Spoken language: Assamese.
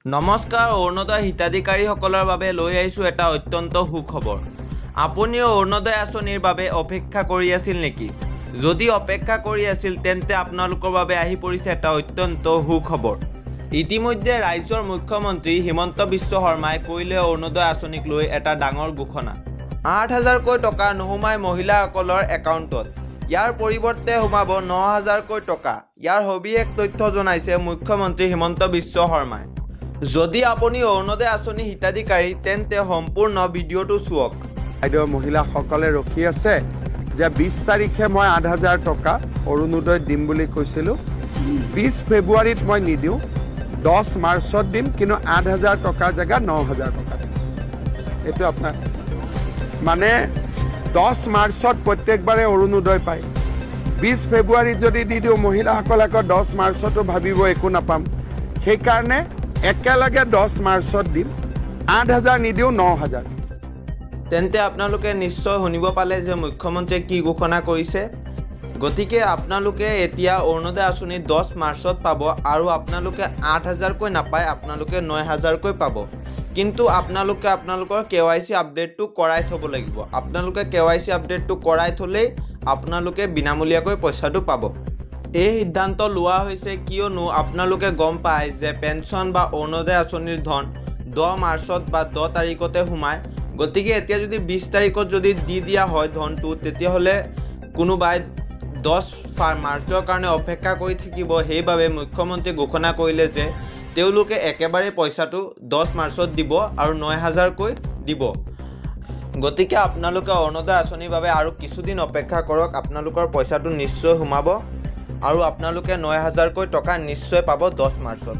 নমস্কাৰ, অৰুণোদয় হিতাধিকাৰীসকলৰ বাবে লৈ আহিছোঁ এটা অত্যন্ত সুখবৰ। আপুনিও অৰুণোদয় আঁচনিৰ বাবে অপেক্ষা কৰি আছিল নেকি? যদি অপেক্ষা কৰি আছিল, তেন্তে আপোনালোকৰ বাবে আহি পৰিছে এটা অত্যন্ত সুখবৰ। ইতিমধ্যে ৰাজ্যৰ মুখ্যমন্ত্ৰী হিমন্ত বিশ্ব শৰ্মাই কৰিলে অৰুণোদয় আঁচনিক লৈ এটা ডাঙৰ ঘোষণা। 8 হাজাৰকৈ টকা নোসোমায় মহিলাসকলৰ একাউণ্টত, ইয়াৰ পৰিৱৰ্তে সোমাব 9 হাজাৰকৈ টকা। ইয়াৰ সবিশেষ তথ্য জনাইছে মুখ্যমন্ত্ৰী হিমন্ত বিশ্ব শৰ্মাই। যদি আপুনি অৰুণোদয় আঁচনি হিতাধিকাৰী, তেন্তে সম্পূৰ্ণ ভিডিঅ'টো চাওক। বাইদেউ, মহিলাসকলে ৰখি আছে যে 20 তাৰিখে মই 8 হাজাৰ টকা অৰুণোদয় দিম বুলি কৈছিলোঁ। 20 ফেব্ৰুৱাৰীত মই নিদিওঁ, 10 মাৰ্চত দিম। কিন্তু 8 হাজাৰ টকাৰ জেগাত 9 হাজাৰ টকা দিম। এইটো আপোনাৰ মানে 10 মাৰ্চত প্ৰত্যেকবাৰে অৰুণোদয় পায়। 20 ফেব্ৰুৱাৰীত যদি দি দিওঁ, মহিলাসকলে আকৌ 10 মাৰ্চতো ভাবিব একো নাপাম। সেইকাৰণে একেলগে 10 মাৰ্চত দিম। 8 হাজাৰ নিদিওঁ, 9 হাজাৰ। তেন্তে আপোনালোকে নিশ্চয় শুনিব পালে যে মুখ্যমন্ত্ৰীয়ে কি ঘোষণা কৰিছে। গতিকে আপোনালোকে এতিয়া অৰুণোদয় আঁচনি 10 মাৰ্চত পাব আৰু আপোনালোকে 8 হাজাৰকৈ নাপায়, আপোনালোকে 9 হাজাৰকৈ পাব। কিন্তু আপোনালোকে আপোনালোকৰ কেৱাইচি আপডেটটো কৰাই থ'ব লাগিব। আপোনালোকে কেৱাইচি আপডেটটো কৰাই থ'লেই আপোনালোকে বিনামূলীয়াকৈ পইচাটো পাব। এই সিদ্ধান্ত লোৱা হৈছে কিয়নো আপোনালোকে গম পায় যে পেঞ্চন বা অৰুণোদয় আঁচনিৰ ধন 10 মাৰ্চত বা 10 তাৰিখতে সোমায়। গতিকে এতিয়া যদি 20 তাৰিখত যদি দি দিয়া হয় ধনটো, তেতিয়াহ'লে কোনোবাই 10 মাৰ্চৰ কাৰণে অপেক্ষা কৰি থাকিব। সেইবাবে মুখ্যমন্ত্ৰীয়ে ঘোষণা কৰিলে যে তেওঁলোকে একেবাৰে পইচাটো 10 মাৰ্চত দিব আৰু 9 হাজাৰকৈ দিব। গতিকে আপোনালোকে অৰুণোদয় আঁচনিৰ বাবে আৰু কিছুদিন অপেক্ষা কৰক। আপোনালোকৰ পইচাটো নিশ্চয় সোমাব আৰু আপোনালোকে 9 হাজাৰকৈ টকা নিশ্চয় পাব 10 মাৰ্চত।